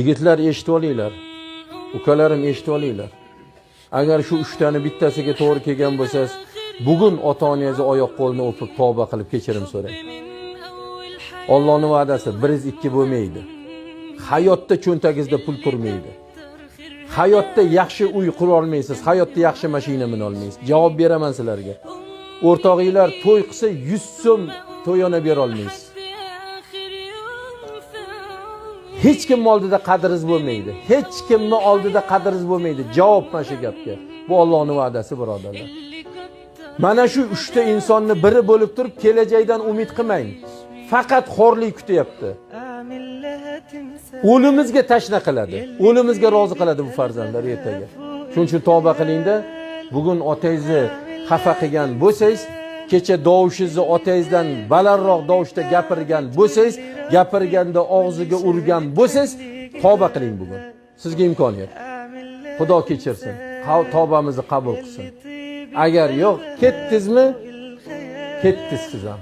Yigitlar, eshitib olinglar. Ukalarim, eshitib olinglar. Agar shu uchtani bittasiga to'g'ri kelgan bo'lsangiz, bugun ota-onangizni oyoq qo'lini o'pib, tavba qilib kechirim so'rang. Allohning va'dasi, 102 bo'lmaydi. Hayotda cho'ntagingizda pul turmaydi. Hayotda yaxshi uy qura olmaysiz, hayotda yaxshi mashina mina olmaysiz. Javob beraman sizlarga. O'rtog'inglar to'y qilsa, 100 so'm to'yona bera olmaysiz. Hech kimning oldida qadringiz bo'lmaydi. Hech kimning oldida qadringiz bo'lmaydi. Javob mana shu gapga. Bu Allohning va'dasi, birodarlar. Mana shu uchta insonni biri bo'lib turib, kelajakdan umid qilmang. Faqat xo'rlik kutyapti. O'limizga tashna qiladi. O'limizga rozi qiladi bu farzandlar ertaga. Shuning uchun tavba qilingda, bugun otangizni xafa qilgan bo'lsangiz, kecha dovushingizni otangizdan balandroq dovushda gapirgan bo'lsangiz, gapirganda og'ziga urgan bo'lsangiz, tavba qiling bugun. Sizga imkoniyat. Xudo kechirsin. Tavbamizni qabul qilsin. Agar yo'q, ketdingizmi? Ketdingiz siz ham.